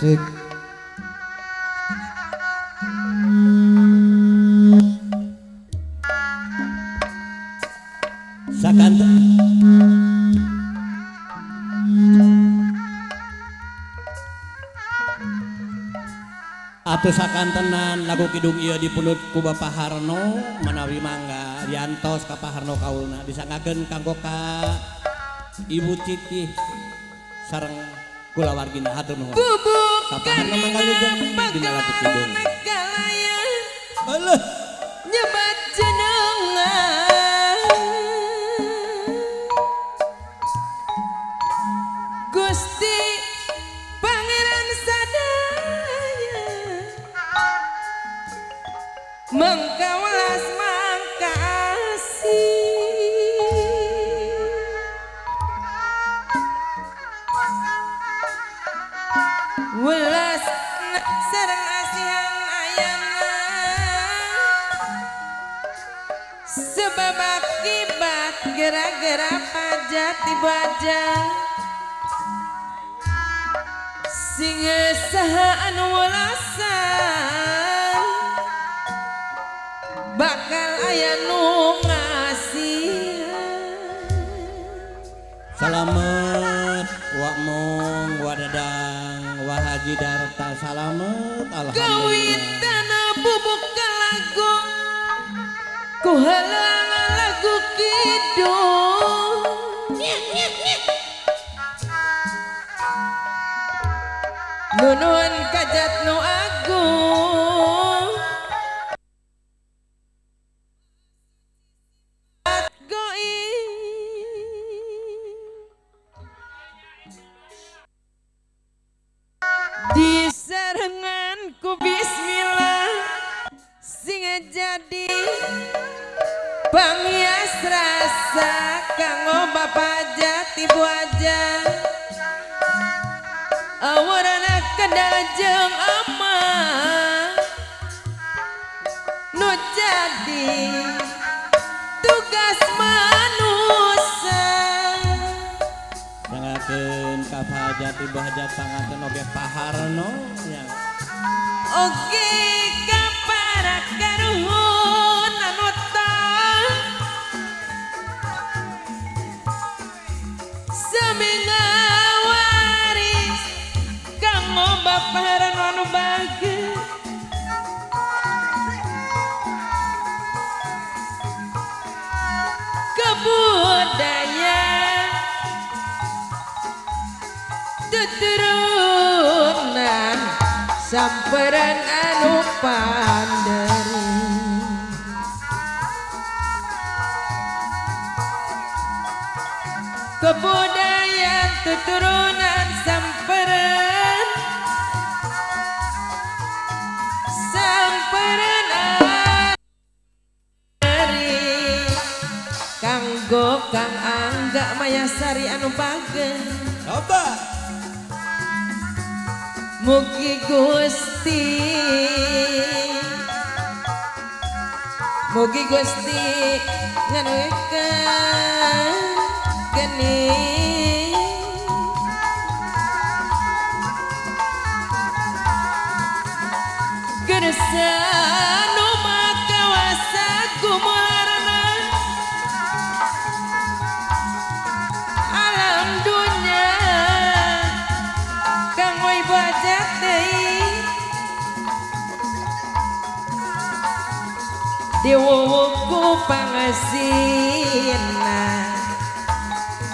Cek. Atuh sakantenan lagu kidung ieu dipunut ku Bapak Harno manawi mangga diantos ka Pak Harno kaulna disanggakeun kanggo ka Ibu Citih sareng kulawargina hatur nuhun. Ka Pak Harno mangga wilujeng dina lagu kidung. Aleuh nyebat jenengan Gusti Pangeran sadaya mangkawelas mangkasih welas sareng asihan ayana sebab akibat gara-gara pajati baja sing saha anu welasan bakal aya nu ngasihan. Salamet wa mong wa dadang wa haji darta salamet alhamdulillah. Kawitana bubuk lagu ku halang lagu kidung nunuan kajat nu agung diserengan ku bismillah sing jadi panghias rasa kanggo Bapak Jati Buaja awarana kendal jeung ama nu jadi tugas manusia. Sangakeun ka Pak Jati Buaja panganten oge Pak Harno nya. Oge ka para karuhun anu tah sami ngawaris kanggo Bapak Harno anu bager kebudayaan tuturunan samperan anu panderi kebudayaan tuturunan samperan samperan ari kanggo Kang Angga Mayasari anu bager. Coba Mugi Gusti Mugi Gusti nganukeun geni gersa nu makawasa gumularana alam dunya kanggo Ibu Hajat deui diwuwuku pangasina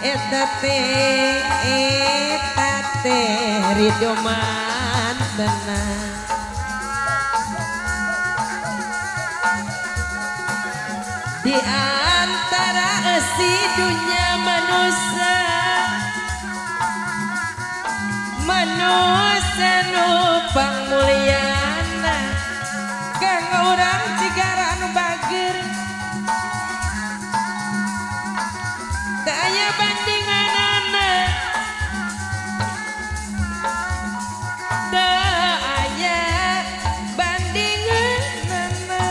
eta teh ridho mantena di antara esi dunya manusia manusia nu pangmulyana kang urang cigara anu bager teu aya bandinganana teu aya bandinganana.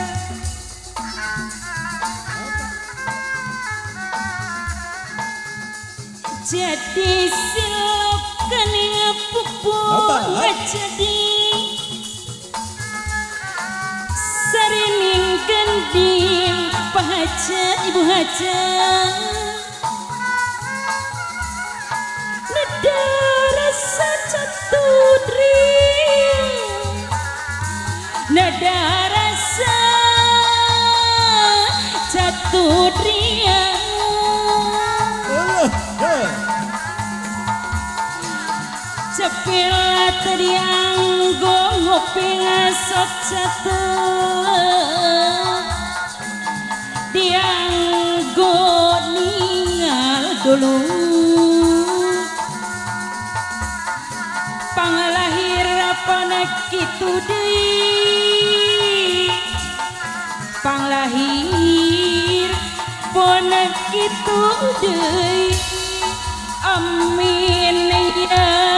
Jadi silok kening pupuk. Ngajadi sarining gending Pak Haja Ibu Haja nada rasa catudri nada rasa catudria cepil tadi anggo ngopi ngasot catur dianggo ningal dulu panglahir apana kitu deui panglahir pona kitu deui amin ya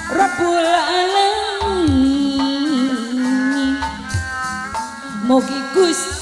Rabbul alamin. Mugi Gusti